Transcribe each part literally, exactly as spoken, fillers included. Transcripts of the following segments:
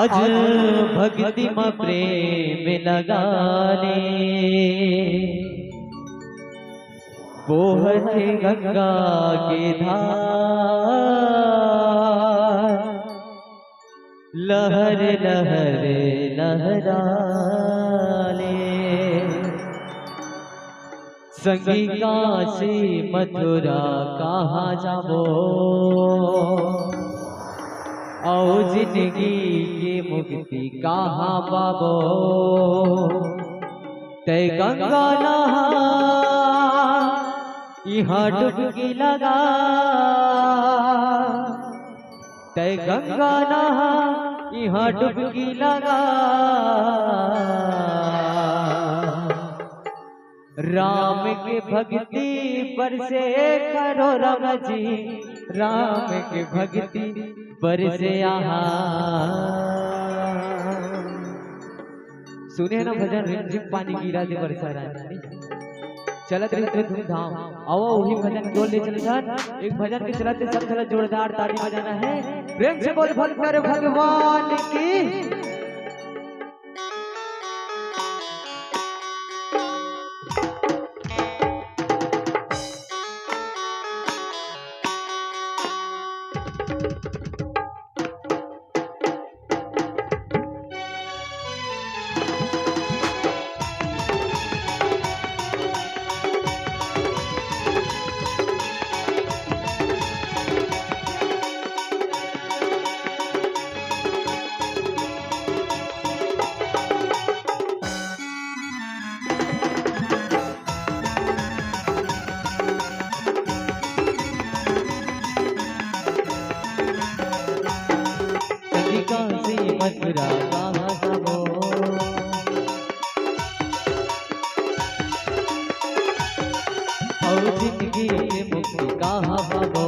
आज भक्ति म प्रेम लगा ले, बोहत गंगा के धार, लहर लहर लहरा ले। संगी काशी मथुरा कहाँ जाबो, अउ जिंदगी के मुक्ति कहाँ पाबो। तै गंगा नहा, इहाँ डुबकी लगा। तै गंगा नहा, इहाँ डुबकी लगा। राम के भक्ति बरसे करो राम जी, राम के भक्ति बरसे आहा। सुने ना भजन, रिमझिम पानी गिरा दे बरसा रानी। चलत रहिथे धूमधाम, आवा वही भजन डोल ले चलत हन। एक भजन के चलत सब झन जोरदार ताली बजाना है। प्रेम से बोल शंकर भगवान की। मथुरा कहाँ जाबो, अउ जिंदगी के मुक्ति कहाँ पाबो।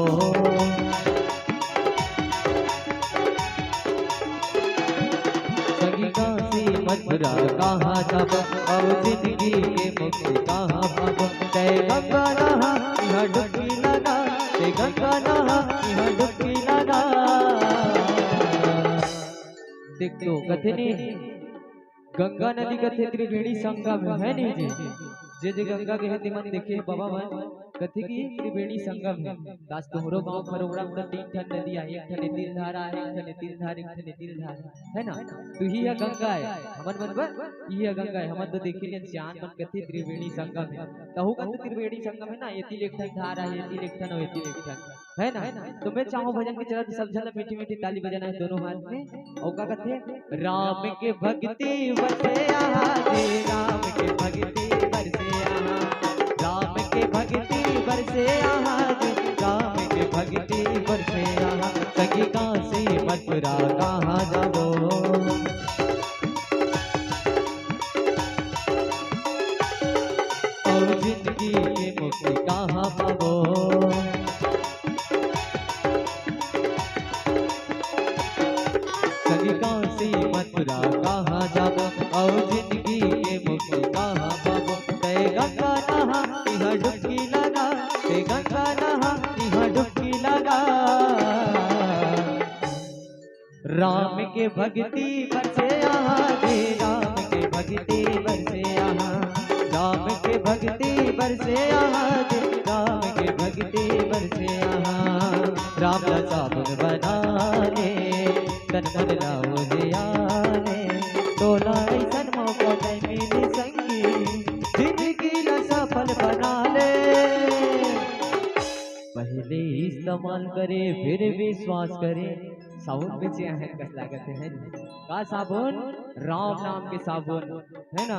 संगी काशी मथुरा कहाँ जाबो, अउ जिंदगी के मुक्ति कहाँ पाबो। तै गंगा नहा, इहाँ डुबकी लगा, तै गंगा नहा, इहाँ डुबकी लगा। देख तो, कथे नहीं, गंगा नदी कथे त्रिवेणी संगम है, है नहीं जी? जे जे गंगा गे हे, तेमन देखे हे बाबा मन, कथे कि त्रिवेणी संगम है। त आज तुम्हरो गांव खरोड़ा में तो तीन ठन नदी आहे, एक ठन ए तीर धार आहे, एक ठन ए तीर धार, एक ठन ए तीर धार, है ना? तो इही ह गंगा है, हमन मन बर इही ह गंगा है। हमन तो देखे नहीं, सियान मन कथे त्रिवेणी संगम है, तहू का तो त्रिवेणी संगम है ना, ए तीर एक ठन धार आहे, ए तीर एक ठन अउ ए तीर एक ठन। है ना? तो मैं चाहूँ भजन के चलत सब झन ला मीठी मीठी ताली बजाना है दोनों हाथ में। अउ का कथे? राम के भक्ति बरसे आहा जी, राम के भक्ति बरसे आहा, राम के भक्ति बरसे आहा जी, राम के भक्ति बरसे आहा। संगी काशी मथुरा कहाँ जाबो, अउ जिंदगी के मुक्ति कहाँ पाबो। संगी काशी मथुरा कहाँ जाबो, अउ जिंदगी के मुक्ति कहाँ पाबो। तै गंगा नहा, इहाँ डुबकी लगा, तै गंगा नहा, इहाँ डुबकी लगा। राम के भक्ति बरसे आहा जी, राम के भक्ति बरसे आहा, राम के भक्ति बरसे आहा जी, राम के भक्ति बरसे आहा। राम ला साबुन बना ले, तन मन ला उजिया ले, तोला अइसन मौका नहीं मिली संगी, जिंदगी ला सफल बना ले। पहले इस्तेमाल करे, फिर विश्वास करे। साबुन बेचे हे कस लागत हे, हे ना? का साबुन? राम नाम के साबुन, है ना?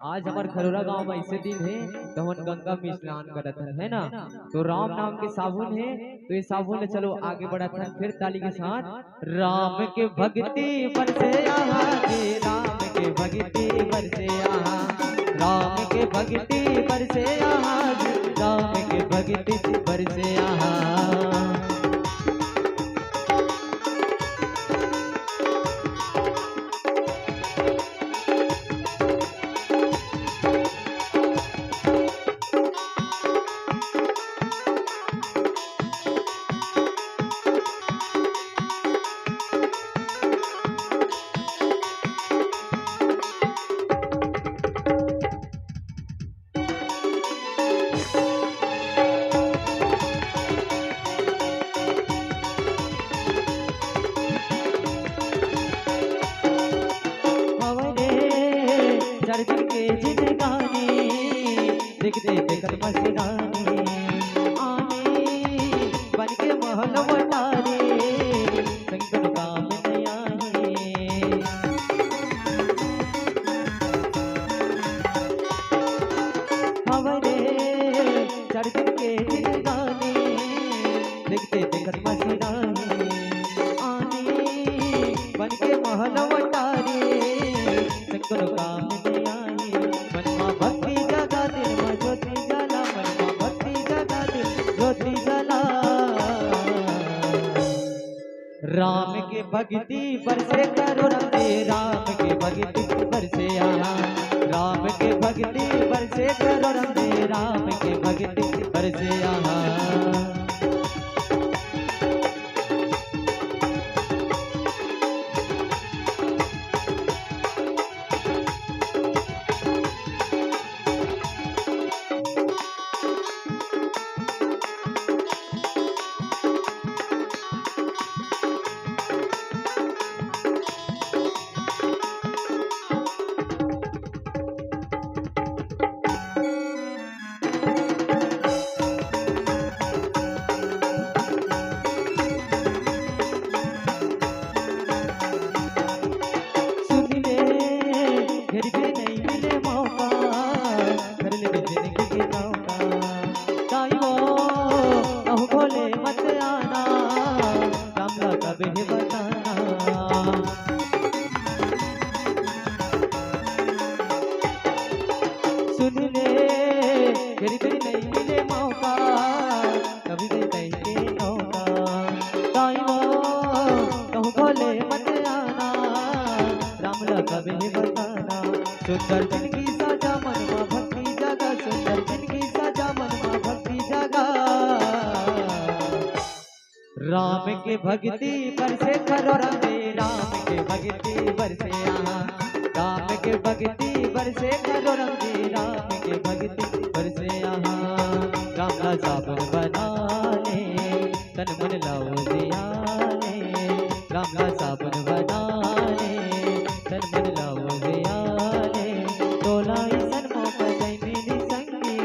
आज हमर खरोरा गांव में ऐसे दिन हे, तो हमन गंगा में स्नान करत हन, है ना? तो राम नाम के साबुन हे, तो ये साबुन ले चलो आगे बढ़त हन, फिर ताली के साथ। राम के भक्ति बरसे आहा जी, राम के भक्ति बरसे आहा, राम के भक्ति बरसे आहा जी, राम के भक्ति बरसे आहा। तारे संग कोनो काम नइ आही। हवरे चार दिन के जिनगानी, देखते देखत मसराही। आनी बन के महल अटारी, संग कोनो काम नइ आही। मन मा भक्ति जगा, दिल मा ज्योति जला, मन मा भक्ति जगा, दिल ज्योति जला। राम के भक्ति बरसे करो रंगे, राम के भक्ति बरसे आहा। राम के भक्ति बरसे करो रंगे, राम के भक्ति बरसे आहा। सुन ले, फिर भी नहीं मिले मौका, कर ले जिंदगी के नौका। ताई वो, कहूँ भूले मत आना, राम ला कब है बताना। सुन ले, फिर भी नहीं मिले मौका, कभी भी नहीं के नौका। ताई वो, कहूँ भूले मत आना, राम ला कब है बताना। सुंदर जिनगी सजा मन मा भक्ति जगा, सुंदर जिनगी सजा मन मा भक्ति जगा। राम के भक्ति बरसे करो रंगे, राम के भक्ति बरसे आहा। राम के भक्ति बरसे करो रंगे, राम के भक्ति बरसे आहा। राम ला साबुन बना ले, तन मन ला उजिया ले। राम ला साबुन बना ले, तन मन ला उजिया ले। तोला अइसन मौका नइ मिली संगी,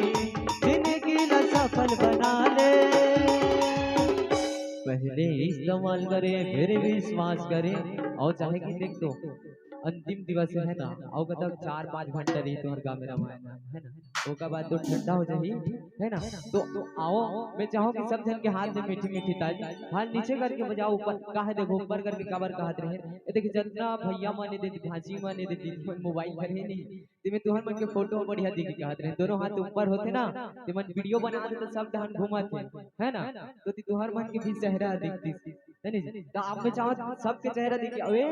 जिंदगी ला सफल बना ले। पहले इस्तेमाल करे, फिर विश्वास करे। अउ चाहे कि देख तो अंतिम दिवस है ना, अउ कतक चार पाँच घंटा रही तुम्हारे गाँव में रामायण, है ना, ओकर बाद तो ठंडा हो जाही, है ना। तो आओ, मैं चाहूँ कि सब झन के हाथ में मीठी मीठी ताली, हाथ नीचे करके बजाओ, ऊपर काहे देखो, ऊपर करके काबर कहत रहे। ये देखिए, जितना भैया मन, ये देखिए, भांजी मन, ये देखिए, दीदी मन मोबाइल धरे नहीं, तेमे तुहर मन के फोटो बढ़िया दिखी कहत रहे। दोनों हाथ ऊपर होथे ना, ते मन वीडियो बनात हे, तो सब डहन घूमत हे, है ना? तो ती तुहर मन के भी चेहरा दिखतिस, है नी? तो आप में चाहो सबके चेहरा दिखे। अबे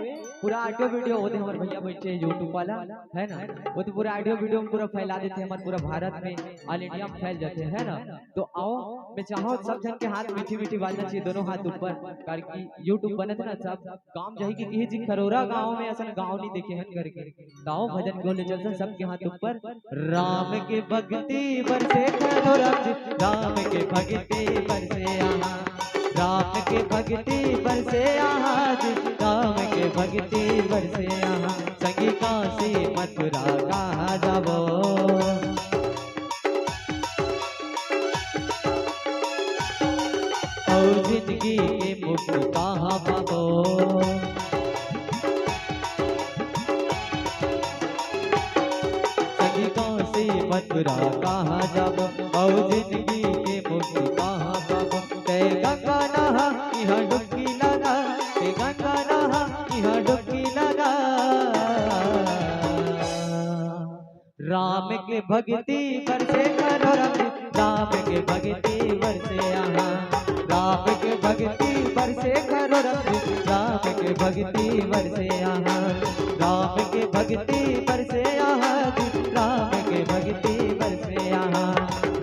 पूरा ऑडियो वीडियो होथे, हमर भैया बैठे हैं YouTube वाला, है ना? वो तो पूरा ऑडियो वीडियो में पूरा फैला देथे हमर पूरा भारत में, ऑल इंडिया में फैल जाथे, है ना? तो आओ, मैं चाहो सब झन के हाथ मीठी मीठी बाजना चाहिए, दोनों हाथ ऊपर, काबर कि YouTube बनत ना, सब गांव जाही कि किही जी खरोरा गांव में असन गांव नहीं देखे हन करके। गांव भजन के ओले चलथन, सबके हाथ ऊपर। राम के भक्ति बरसे करो राम जी, राम के भक्ति बरसे आहा। राम के भक्ति बरसे आहा जी, राम के भक्ति बरसे आहा। संगी काशी मथुरा कहाँ जाबो, अउ जिंदगी के मुक्ति कहाँ पाबो। संगी काशी मथुरा कहाँ जाबो, अउ जिंदगी के मुक्ति कहाँ पाबो। ते गंगा नहा, इहाँ डुबकी लगा, ते गंगा नहा, इहाँ डुबकी लगा। राम के भक्ति बरसे करो राम जी, राम के भक्ति बरसे आहा। राम के भक्ति बरसे करो राम जी, राम के भक्ति बरसे आहा। राम के भक्ति बरसे आहा जी, राम के भक्ति बरसे आहा।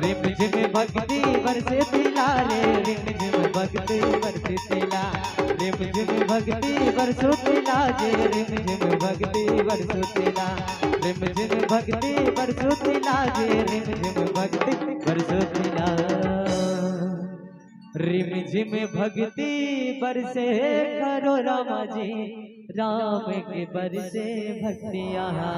रिम झिम भक्ति बरसे तिला रे, रिम झिम भक्ति बरसे तिला। रिम झिम भक्ति बरसो तिला जे, रिम झिम भक्ति बरसो तिला। रिम झिम भक्ति बरसो तिला जे, रिम झिम भक्ति बरसो तिला। रिम झिम भक्ति बरसे करो रामा जी, राम के बरसे भक्ति आहा।